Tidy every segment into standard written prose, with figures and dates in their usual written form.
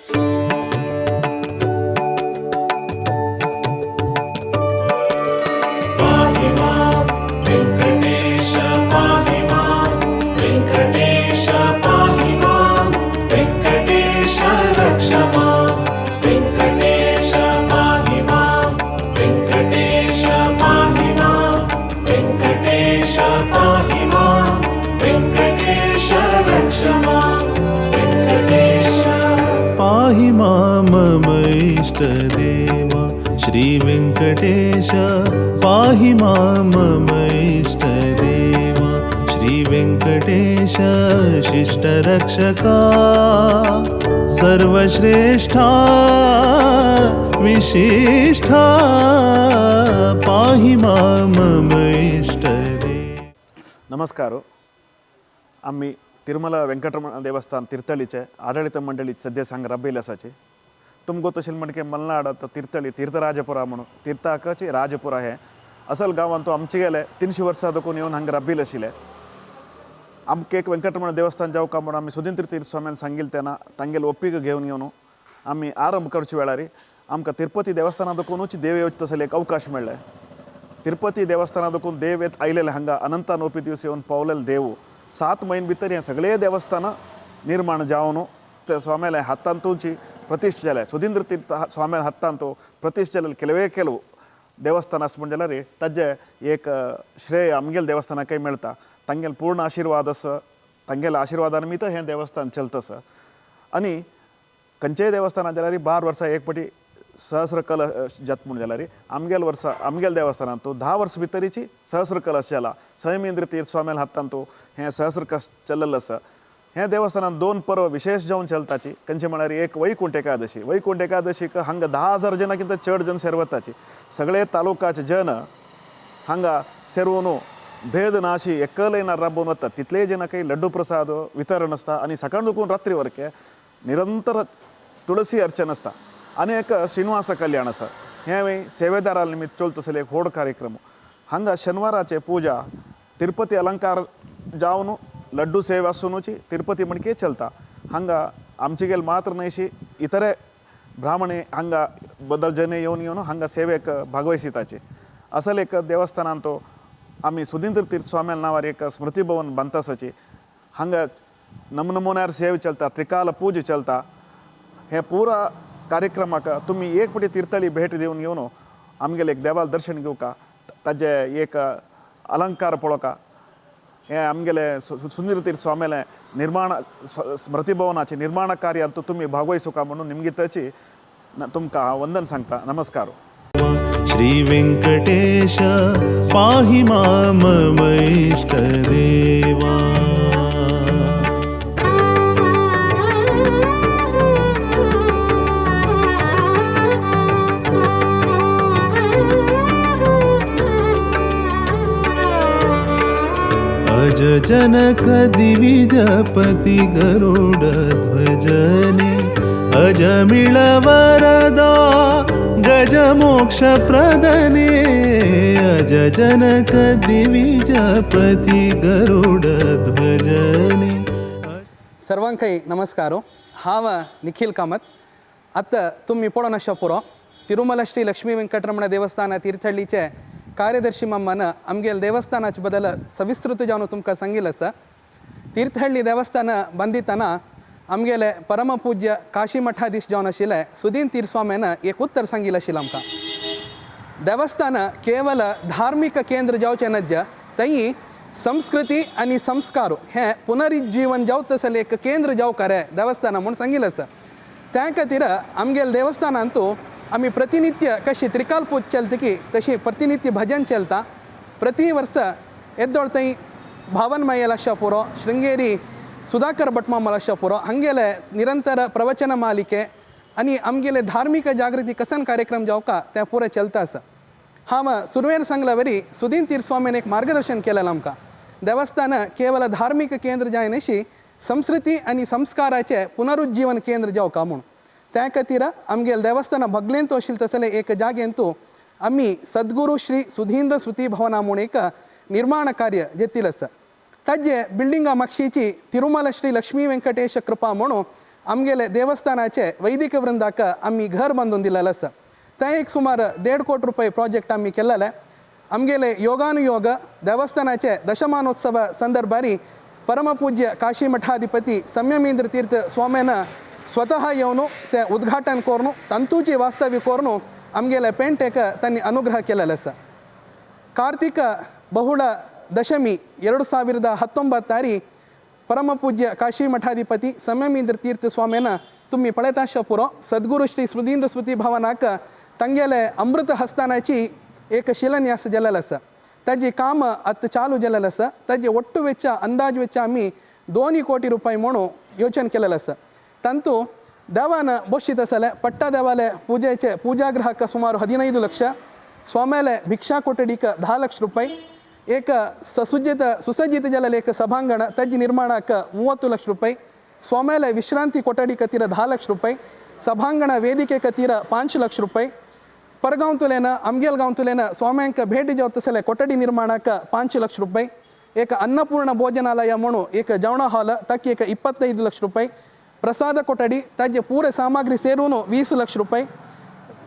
पाहि मां वेङ्कटेश पाहि मां वेङ्कटेश पाहि मां वेङ्कटेश रक्ष मां वेङ्कटेश पाहि मां वेङ्कटेश पाहि मां वेङ्कटेश पाहि मां वेङ्कटेश रक्ष मां वेङ्कटेश। पाहि मां मम इष्टदेवा श्रीवेङ्कटेश पाहि मां मम इष्टदेवा श्रीवेङ्कटेश शिष्टरक्षका सर्वश्रेष्ठा विशिष्ठा पाहि मां मम इष्टदेवा। नमस्कार। आम्ही तिरुमला वेंकटरमण देवस्थान तीर्थळीचे आडळीत मंडळी सद्या सांग रब्बील आसाची। तुमगो तशें म्हणके मलनाड तीर्थळी तीर्थराजपुरा म्हणून तीर्थाकची राजपुरा हे असल गांवांत आमचे गेले 300 वर्सां दखून येवन हांगा रब्बील आशिल्ले। आमकां एक वेंकटरमण देवस्थान जावका म्हणून आमी सुधींद्र तीर्थ स्वाम्यान सांगिल्लें तेन्ना तांगेले ओप्पीक घेवन येवन आमी आरंभ करचे वेळार आमकां तिरुपती देवस्थाना दखूनच देव येवचे तसले एक अवकाश मेळ्ळे। तिरुपती देवस्थाना दखून देव येत आयलेले हांगा अनंतान ओपी दिवस येवन पावलेले देव 7 म्हयने भितर हें सगळे देवस्थान निर्माण जावन ते स्वाम्याले हातांतूची प्रतिष्ठा जाले। सुधींद्र तीर्थ स्वाम्याले हातांतू प्रतिष्ठा जालेले ಕೆಲವೇ ಕೆಲವು ದೇವಸ್ಥಾನ आसा म्हण जाल्यार ताजें एक श्रेय आमगेले देवस्थानाकय मेळटा। तांगेले पूर्ण आशिर्वाद आसा, तांगेले आशिर्वादा निमित्त हें देवस्थान चलता आसा। आनी खंयचेय देवस्थानात जाल्यार 12 वर्सां एक पटी सहस्र कलश जाता म्हूण जाल्यार आमगेले वर्सा आमगेले देवस्थानांतू 10 वर्स भितरीची सहस्र कलश जाला। सयमेंद्र तीर्थ स्वाम्याले हातांतू हें सहस्र कलश चललेलें आसा। हें देवस्थानांत 2 पर्व विशेष जावन चलताची। खंयचे म्हळ्यार एक वैकुंठ एकादशी। वैकुंठ एकादशीक हांगा 10,000 जनांकिंत चड जन सेरवताची। सगळे तालुकाचे जन हांगा सेरवून भेद नाशी एकलयना राबोवन वतात। तितले जनांकय लड्डू प्रसाद वितरण आसता आनी सकाळ दुखून रात्री वरके निरंतर तुळसी अर्चन आसता। आनी एक श्रीनिवास कल्याण आसा। हें सेवेदारा निमित्त चलता तसले एक व्हड कार्यक्रम। हांगा शनिवाराचे पूजा तिरुपती अलंकार जावन लड्डू सेवा आसूनची तिरुपती म्हणके चलता। हांगा आमचे गेल मात्र न्हयशी इतरे ब्राह्मणे हांगा बदल जने येवन येवन हांगा सेवेक भागवयसिताचे। असल एक देवस्थानांत आमी सुधींद्र तीर्थ स्वाम्याल नांवार एक स्मृती भवन बांदता आसाची। हांगा नमनमुन्यार सेव चलता, त्रिकाल पूजा चलता। हे पुरा कार्यक्रमाक तुमी एक पटी तीर्थळी भेट दिवन येवन आमगेले एक देवाल दर्शन घेवका, ताजे एक अलंकार पळोवका। हे आमगेले सुंदर तीर्थ स्वाम्याले निर्माण स्मृती भवनाचे निर्माण कार्यांत तुमी भागवयसुका म्हणून निमगिताची तुमकां हांव वंदन सांगता। नमस्कार। श्री वेंकटेश पाहि मां मम इष्टदेवा। अज जनक दिविजपति गरुड ध्वजने अजमिळ वरदा गज मोक्ष प्रदने। अज जनक दिविजपति गरुड ध्वजने। सर्वांकय नमस्कार। हांव निखिल कामत। आतां तुमी पळोवन आसच्या पुरो तिरुमला श्री लक्ष्मी वेंकटरमण देवस्थान तीर्थहಳ್ಳಿचे कार्यदर्शी मामान आमगेले देवस्थानाचे बदल सविस्तृत जावन तुमकां सांगिल्लें आसा। तीर्थहಳ್ಳಿ देवस्थान बांदितना आमगेले परमपूज्य काशी मठाधीश जावन आशिल्ले सुदीन तीर्थ स्वाम्यान एक उत्तर सांगिल्लें आशिल्लें आमकां। देवस्थान केवल धार्मिक केंद्र जावचें नज्ज, थंय संस्कृती आनी संस्कार हें पुनरुज्जीवन जावता तसलें एक केंद्र जावंक रे देवस्थानां म्हूण सांगिल्लें आसा। त्या खातीर आमगेले देवस्थानांतू आमी प्रतिनित्य कशी त्रिकाल पूज चलता की तशी प्रतिनित्य भजन चलता। प्रति वर्स येदोळ थंय भावन मायल आसच्या पुरो, शृंगेरी सुधाकर भटमामल आसच्या पुरो, हांगेले निरंतर प्रवचन मालिके आनी आमगेले धार्मिक जागृती कसन कार्यक्रम जावका ते पुरे चलता आसा। हांव सुरवेर सांगला वरी सुदीन तीर्थ स्वामीन एक मार्गदर्शन केलें आमकां। देवस्थान केवल धार्मिक केंद्र जायनाशी संस्कृती आनी संस्काराचें पुनरुज्जीवन केंद्र जावका म्हूण। त्या खातीर आमगेले देवस्थान भगलेंत आशिल्लें तसलें एक जागेंतू आमी सद्गुरू श्री सुधींद्र स्मृती भवना म्हूण एक निर्माण कार्य घेतिल्लें आसा। ताजे बिल्डिंगा मागशीची तिरुमला श्री लक्ष्मी वेंकटेश कृपा म्हणून आमगेले देवस्थानाचे वैदिक वृंदाक आमी घर बांदून दिलेलें आसा. तें एक सुमार 1.5 कोटी रुपये प्रोजेक्ट आमी केल्लेले. आमगेले योगानुयोग देवस्थानाचे दशमानोत्सव संदर्भारी परमपूज्य काशी मठाधिपती संयमेंद्र तीर्थ स्वाम्यान स्वतः येवन ते उद्घाटन करून तांतूची वास्तव्य करून आमगेले पेंटेक तांणी अनुग्रह केलेलो आसा. कार्तिक ಬಹುಳ ದಶಮಿ 2019 परमपूज्य काशी मठाधिपती संयमेंद्र तीर्थ स्वाम्यान तुम्ही पळयता पुरो सद्गुरू श्री सुधींद्र स्मृती भवनाक तांगेले अमृत हस्तानाची एक शिलान्यास जालेलो आसा. ताजी काम आतां चालू जालेलें आसा. ताजे ಒಟ್ಟು ವೆಚ್ಚ अंदाज ವೆಚ್ಚ आमी 2 कोटी रुपये म्हणून योजन केलेलें आसा. तांतू देवान बोशीत आसले पट्टा देवाले पूजेचे पूजागृहाक सुमार 15 लक्ष, स्वाम्याले भिक्षा कोठडीक 10 लक्ष रुपये, एक सुसज्जित जालेलें एक सभांगण ताजे निर्माणाक 30 लक्ष रुपये, स्वाम्याले विश्रांती कोठडी खातीर 10 लक्ष रुपये, सभांगण वेदिके खातीर 5 लक्ष रुपये, परगांवतुल्यान आमगेल गांवतुल्यान स्वाम्यांक भेट जावत आसले कोठडी निर्माणाक 5 लक्ष रुपये, एक अन्नपूर्ण भोजनालय म्हणून एक जेवणा हॉल ताकी एक 25 लक्ष रुपये, प्रसाद कोठडी ताजे पूरे सामग्री सेरून 20 लक्ष रुपये,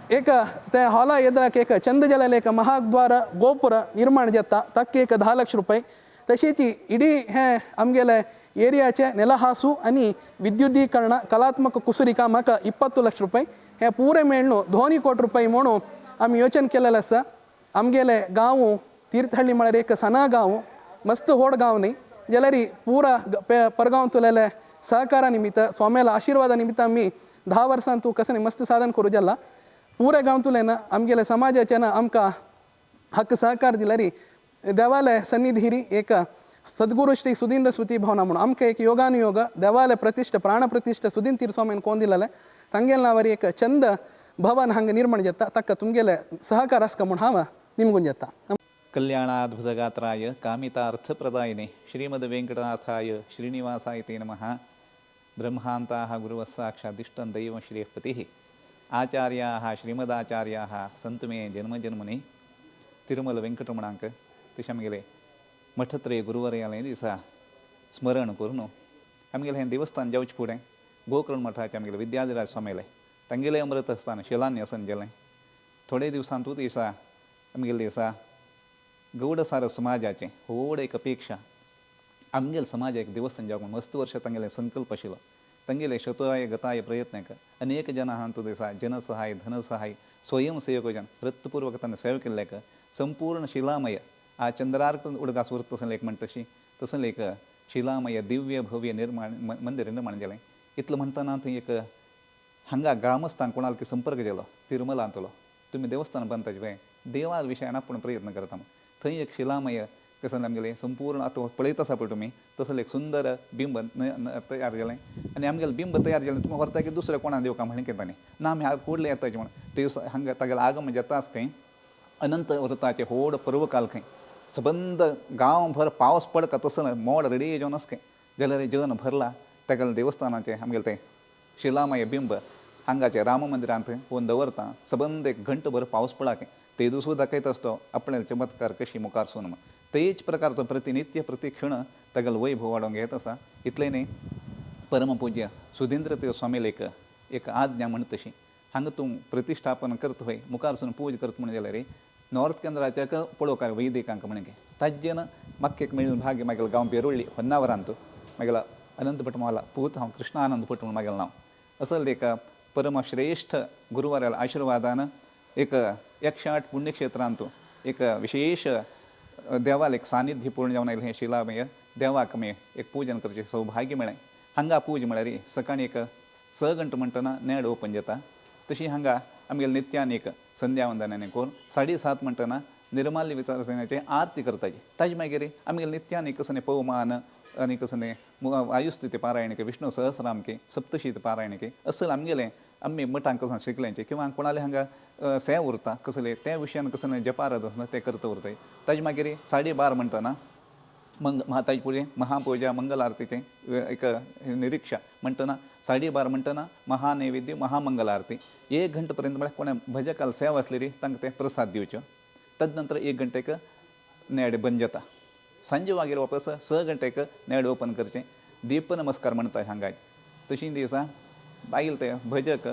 एक ते हॉला एदराक एक चंद जालेलें एक महाद्वार गोपुर निर्माण जाता ताकी एक 10 लक्ष रुपये. तशेंच इडी हें आमगेले एरियाचे नेलहासू आनी विद्युतीकरण कलात्मक कुसुरी कामाक 20 लक्ष रुपये, हे पुरे मेळ्ळू 2 कोटी रुपये म्हणून आमी योजन केलेलें आसा. आमगेले गांव तीर्थहಳ್ಳಿ म्हळ्यार एक सना गांव, मस्त व्हड गांव न्ही जाल्यार पुरा परगांवतुलेले सहकारा निमित्त स्वाम्याला आशीर्वादा निमित्त आमी 10 वर्सां तूं कसं मस्त साधन करूं जाला. पुरे गांवतुल्यान आमगेले समाजाच्यान आमकां हक्क सहकार दिल्यार देवालय सन्निधिरी एक सद्गुरू श्री सुधींद्र स्मृती भवना म्हणून आमकां एक योगानुयोग देवालय प्रतिष्ठा प्राण प्रतिष्ठा सुधींद्र तीर्थ स्वामीन कोण दिलेलें तांगेले नांवार एक चंद भवन हांगा निर्माण जाता ताका तुमगेले सहकार आसका म्हूण हांव निमगून जाता. कल्याणाद्भुतगात्राय कामितार्थप्रदायिने श्रीमद् वेंकटनाथाय श्रीनिवासाय ते नमः. ब्रह्मांताः गुरुवः साक्षादिष्टं दैवं श्रेयःपतिः आचार्याः श्रीमदाचार्याः सन्तु मे जन्मजन्मनि. तिरुमल वेंकटरमणांक तशें आमगेले मठत्रय गुरुवर्याले दिसा स्मरण करून आमगेलें हें देवस्थान जावचें फुडें गोकर्ण मठाचें आमगेले विद्याधिराज स्वामीले तांगेलें अमृतस्थान शिलान्यासन जालें. थोडे दिवसांतूच दिसा आमगेले दिसा गौडसार समाजाचें व्हड एक अपेक्षा आमगेले समाज एक देवस्थान जावंक मस्त वर्ष तांगेले संकल्प आशिल्लो. तांगेले शतुराय गताय प्रयत्नाक अनेक जन हांतू दिसा जनसहाय धनसहाय स्वयंसेवक जन वृत्तपूर्वक तांणी सेवा केल्ल्याक संपूर्ण शिलामय आ चंद्रार्क उडगास उरता तसलें एक म्हणटा तशी तसलें एक शिलामय दिव्य भव्य निर्माण मंदिर निर्माण जालें. इतलें म्हणटना थंय एक हांगा ग्रामस्थांक कोणाक संपर्क जालो तिरुमलांतलो तुमी देवस्थान बांदताचे पळय देवा विशयान आपूण प्रयत्न करता म्हूण थंय एक शिलामय कसं आमगेलें संपूर्ण आतां पळयत आसा पळय तुमी तसलें एक सुंदर बिंब तयार जालें. आनी आमगेलें बिंब तयार जालें तुमी व्हरता की दुसऱ्या कोणाक दिवका म्हण कितें ना आमी कुडले येताचे म्हण ते हांगा तागेलें आगम जाताच खंय अनंत व्रताचें व्हड पर्वकाल खंय सबंद गांवभर पावस पडका तसो मोड रेडी जावन आसा खंय जाल्यार जन भरला तागेलें देवस्थानाचें आमगेलें तें शिलामय बिंब हांगाचें राम मंदिरांत वोन दवरता सबंद एक घंटभर पावस पडला खंय ते दुसरो दाखयता आसतो आपणे चमत्कार कशी मुखार सून म्हण तेच प्रकार तो प्रतिनित्य प्रतिक्षण तागेलो वैभव वाडोवंक घेत आसा. इतलें न्ही परमपूज्य सुधींद्र तीर्थ स्वामीले एक आज्ञा म्हण तशी हांगा तूं प्रतिश्ठापन करता पळय मुखार सून पूज करता म्हण जाल्यार नॉर्थ केंद्राच्या पळोवकार वैदिकांक म्हणगे ताज्जेन म्हाका एक मेळून भाग्य मागेलो गांव बेरोळ्ळी होन्नावरांत मागेलो अनंत भट मावला पूत हांव कृष्णानंद भट म्हूण मागेलो नांव असल एक परमश्रेष्ठ गुरुवाराल्या आशिर्वादान एक 108 पुण्यक्षेत्रांत एक विशेष देवाल एक सानिध्य पूर्ण जावन आयलें हें शिलामय देवाक आमी एक पूजन करचें सौभाग्य मेळ्ळें. हांगा पूज म्हळ्यार सकाळीं एक 6 घंटे म्हणटना नेड ओपन जाता तशी हांगा आमगेले नित्यान एक संध्या वंदनांनी करून 7:30 म्हणटना निर्माल्य विचारसण्याचें आरती करताची. ताजे मागीर आमगेले नित्यान एक कसने पवमान आनी कसने आयुस्तुती पारायणके विष्णु सहस्रामके सप्तशीत पारायणके असल आमगेलें आमी मठांक कसं शिकल्यांचे किंवा कोणाले हांगा सेव उरता कसले त्या विशयान कसं जपारात आसना ते करता उरताय. ताजे मागीर 12:30 म्हणटना ताजे पुजें महापूजा मंगल आरतीचें एक निरिक्षा म्हणटना 12:30 म्हणटना महानैवेद्य महामंगल आरती 1 घंटे पर्यंत म्हळ्यार कोणा भजकाल सेवा आसली री तांकां ते प्रसाद दिवच्यो. तदनंतर 1 घंटेक नेड बंद जाता. सांजे मागीर वापस 6 घंटेक नेड ओपन करचें दीप नमस्कार म्हणटा हांगा. तशी दिसा बायल ते भजक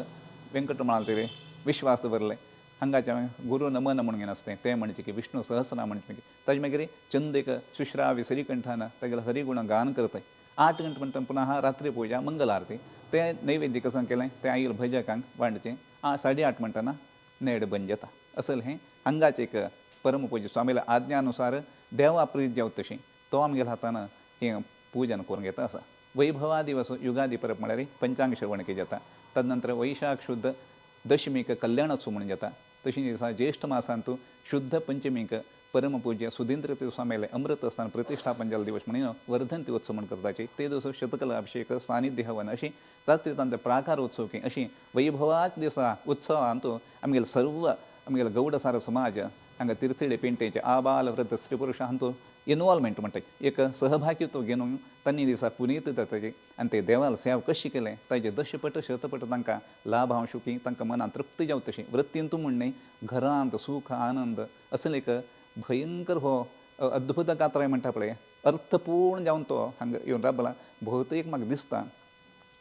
वेंकटरमणाल ते विश्वास दवरले हांगाचे गुरू नमन म्हणून घेवन तें म्हणचें की विष्णू सहस्रनाम म्हणचें की ताजे मागीर चंद एक शुश्रावी श्रीकंठान तागेलो हरिगुण गान करताय 8 गंटे म्हणटा पुनः रात्री पुजा मंगल आरती तें नैवेद्य कसं केलें तें आईल भजकांक वांटचें 8:30 म्हणटना नेड बंद जाता असल हें हांगाचें एक परमपूज्य स्वामील्या आज्ञानुसार देवा प्रीत जावं तशी तो आमगेल्या हातान हें पूजन करून घेता आसा. वैभवा दिवस युगादी परब म्हळ्यार पंचांग श्रवण केलें जाता. तदनंतर वैशाख शुद्ध दशमीक कल्याणोत्सव म्हणून जाता. तशी दिसा ज्येष्ठ मासांतु शुद्ध पंचमीक परमपूज्य सुधींद्र स्वामीले अमृतस्थान प्रतिष्ठापन जाल्लो दिवस म्हणून वर्धंती उत्सव म्हण करताची ते दिवस शतकला अभिषेक सानिध्य हवन अशी जात्रेतांत प्राकार उत्सव की अशी वैभवाच दिसा उत्सवांतु आमगेले सर्व आमगेले गौडसार समाज हांगा तीर्थळी पेंटेचे आबाल वृद्ध स्त्री पुरुष हांतू इनवॉल्वमेंट म्हणटा एक सहभागित्व घेवन तांणी दिसा पुनीत जाताची आनी ते देवाल सेवा कशी केलें ताजे दशपट शतपट तांकां लाभांशू की तांकां मनान तृप्ती जावं तशी वृत्तींतू म्हण न्ही घरांत सूख आनंद असले एक भयंकर हो अद्भुत गात्राय म्हणटा पळय अर्थपूर्ण जावन तो हांगा येवन राबला भोवतेक म्हाका दिसता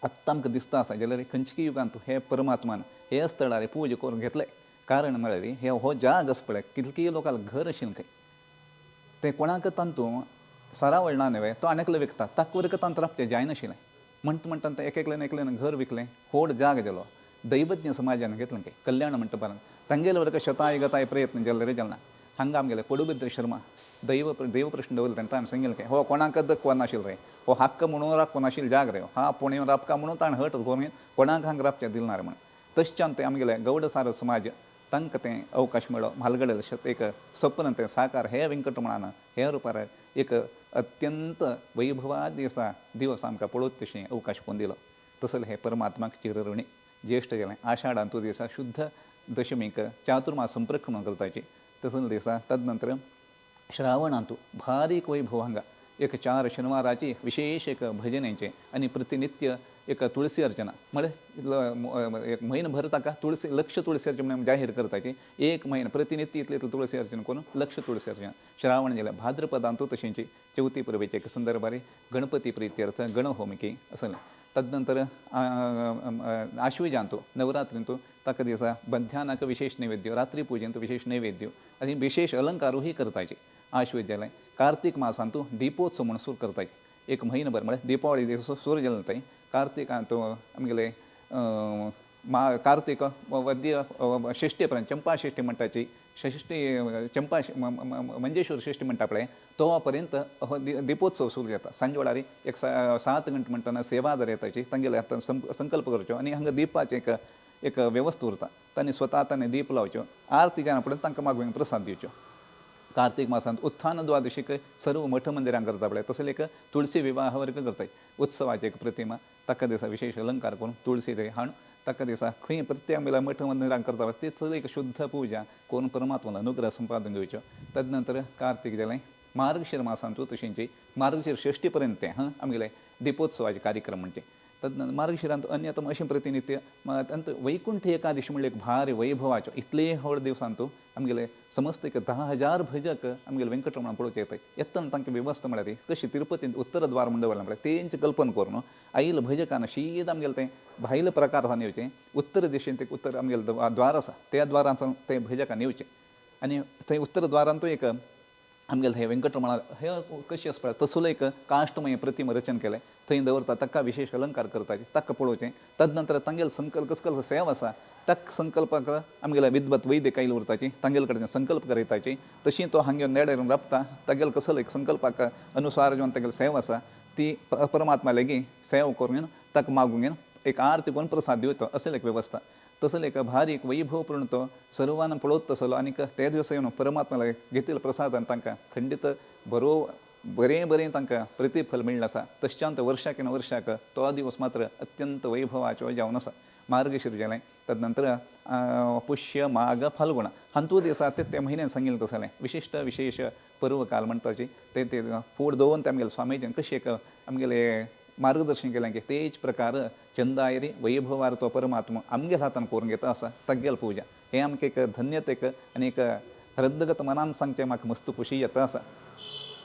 आत्तां आमकां दिसता आसा जाल्यार खंयच्या युगांत हे परमात्मान हे स्थळार पूजा करून घेतले कारण म्हळ्यार हे हो जाग आसा पळय कितलीय लोकांक घर आशिल्लें खंय ते कोणाक तांतू सारावळ ना न्हय तो आनी एकलो विकता ताका वर्ग तांतू राबचें जायनाशिल्लें म्हणटा म्हणटा तें एक एकल्यान एकल्यान घर विकलें व्हड जाग जालो दैवज्ञ समाजान घेतलें खंय कल्याण म्हणटा पळय तांगेले वर्ग शताय गताय प्रयत्न जाले रे जालना हांगा आमगेले पडुबिद्र शर्मा देवप्रश्न दवरले ताणें आमी सांगिल्लें खंय हो कोणाक दखवा नाशिल्लो रे हो हक्क म्हणून राखूं नाशिल्लो जाग रे हा पूण येवन राबका म्हणून ताणें हट करून कोणाक हांगा राबचें दिलना रे म्हणून तशच्यान ते आमगेले गौडसार समाज तांकां तें अवकाश मेळ्ळो म्हालगडेल एक सपन तें साकार हे वेंकटरमणान हे रुपार एक अत्यंत वैभवा दिसा दिवस आमकां पळोवचो तशें अवकाश करून दिलो तसले हे परमात्माक चिरऋणी ज्येष्ठ गेलें आषाढांतू दिसा शुद्ध दशमीक चातुर्मास संप्रक्ष म्हणून करताची तसले दिसा तदनंतर श्रावणांतू भारीक वैभव हांगा एक 4 शनिवाराची विशेष एक भजनेचें आनी प्रतिनित्य एक तुळसी अर्चना म्हळ्यार एक म्हयनो ताका तुळसी लक्ष तुळसी अर्चना म्हणून जाहीर करताची एक म्हयनो प्रतिनित्य इतले इतले तुळसी अर्चना करून लक्ष तुळसी अर्चना श्रावण जाल्यार भाद्रपदांतू तशेंची चवथी परबेचे एक संदर्भार गणपती प्रित्यर्थ गणहोमिकी असलें. तदनंतर आश्विजांतू नवरात्रींतू ताका दिसा मध्यानाक विशेष नैवेद्य रात्री पुजेंतू विशेष नैवेद्य आनी विशेष अलंकारूय करताची आश्विज जालें. कार्तीक मासांतू दीपोत्सव म्हणून सुरू करताची एक म्हयनोभर म्हळ्यार दिपावळी दीस सुरू जालें थंय कार्तिकांत आमगेले कार्तीक वद्य षष्ठी पर्यंत चंपा षष्ठी म्हणटाची षष्ठी चंपा मंजेश्वर षष्ठी म्हणटा पळय तो पर्यंत हो दीपोत्सव सुरू जाता. सांजे वेळार एक 7 गंटे म्हणटना सेवा जर येताची तांगेले आतां संकल्प करच्यो आनी हांगा दीपाचें एक एक वेवस्था उरता तांणी स्वता तांणी दीप लावच्यो आरती जायना फुडें तांकां मागून प्रसाद दिवच्यो. कार्तीक मासांत उत्थान द्वादशीक सर्व मठ मंदिरां करता पळय तसले एक तुळसी विवाह वर्ग करताय उत्सवाची एक प्रतिमा ताका दिसा विशेष अलंकार करून तुळसी ते हाडून ताका दिसा खंय प्रत्येक आमगेल्या मठ मंदिरां करता पळय ते एक शुद्ध पुजा करून परमात्माला अनुग्रह संपादन घेवच्यो. तदनंतर कार्तीक जालें मार्गशीर मासांतू तशेंची मार्गशीर षष्ठी पर्यंत तें हां आमगेले दीपोत्सवाचे कार्यक्रम म्हणजे तदनंतर मार्गशिरांत अन्यतम अशें प्रतिनित्य तांतू वैकुंठ एकादशी म्हणल्यार एक भारी वैभवाचो इतले व्हड दिवसांतू आमगेले समस्त एक 10,000 भजक आमगेले वेंकटरमण पळोवचे येताय येतना तांकां वेवस्था म्हळ्यार कशी तिरुपतींत उत्तर द्वार म्हण दवरलें म्हळ्यार तेंचे कल्पना करून आयल भजकान शीद आमगेलें तें भायले प्रकार आसा येवचें उत्तर दिशेन ते उत्तर आमगेलें द्वार आसा त्या द्वारांत ते भजकान येवचें आनी थंय उत्तर द्वारांतूय एक आमगेलें हे वेंकटरमणा हे कशी आसा पळय तसलो एक काष्टमय प्रतिमा रचन केलें थंय दवरता ताका विशेष अलंकार करताचे ताका पळोवचें. तदनंतर तांगेलो संकल्प कसलो सेव आसा ताका संकल्पाक आमगेल्या विद्वत वैद्य कायल उरताची तांगेले कडेन संकल्प करयताची तशी तो हांगेर नेडेर राबता तागेलो कसलो एक संकल्पाक अनुसार जेवन तागेलो सेव आसा ती परमात्मा लेगीत सेव करून ताका मागून घेवन एक आरती करून प्रसाद दिवतो असली एक वेवस्था. तसले एक भारी एक वैभवपूर्ण तो सर्वांना पळोवत तसलो आनीक ते दिवस येवन परमात्मा घेतिल्लो प्रसाद आनी तांकां खंडीत बरो बरें बरें तांकां प्रतिफल मेळ्ळें आसा. तशच्यान तो वर्षाक वर्षाक तो दिवस मात्र अत्यंत वैभवाचो जावन आसा. मार्गशीर जालें तदनंतर पुष्य माघ फाल्गुण हांतू दिसा ते त्या म्हयन्यान सांगिल्लें तसलें विशिश्ट विशेष पर्वकाल म्हणटाची ते ते फूड दोन ते आमगेले स्वामीजीन कशें एक आमगेले मार्गदर्शन केलें की तेच प्रकार चंदायरी वैभवार तो परमात्मा आमगेल्या हातान करून घेता आसा तागेल पुजा हें आमकां एक धन्यतेक आनी एक हृदगत मनान सांगचें म्हाका मस्त खुशी येता आसा.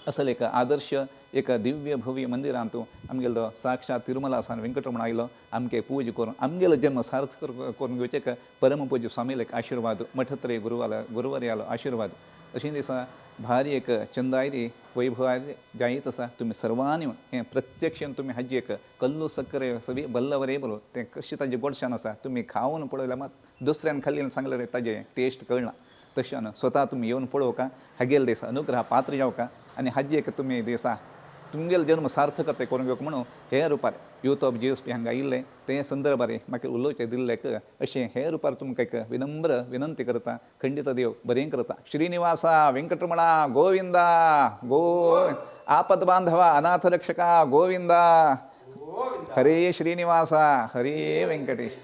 असले एक आदर्श एका दिव्य भव्य मंदिरांतू आमगेलो साक्षात तिरुमला आसा वेंकटरमण आयलो आमके पूज करून आमगेलो जन्म सार्थक करून घेवचें परम पूज्य स्वामीले आशीर्वाद मठत्रे गुरुवालो गुरुवर्यालो आशीर्वाद अशें दिसा भारी एक चंदायरी वैभवारी जायत आसा. तुमी सर्वांनी हें प्रत्यक्ष तुमी हाजी एक कल्लू सक्करे सवी बल्लवरे बरो तें कशें ताजें गोडशान आसा तुमी खावन पळयल्यार मात दुसऱ्यान खाल्ल्यान सांगलें रे ताजें टेस्ट कळना तशें स्वता तुमी येवन पळोवका हागेले दिसा अनुग्रह पात्र जावका आनी हाजी एक तुमी दिसा तुमगेलो जन्म सार्थक ते करून घेवंक म्हणून हे रुपार यूथ ऑफ जीएसपी हांगा आयिल्लें ते संदर्भार म्हाका उलोवचें दिल्लेक अशें हे रुपार तुमकां एक विनम्र विनंती करता. खंडित देव बरें करता. श्रीनिवासा वेंकटरमणा गोविंदा गो आपद बांधवा अनाथ रक्षका गोविंदा हरे श्रीनिवासा हरे वेंकटेश.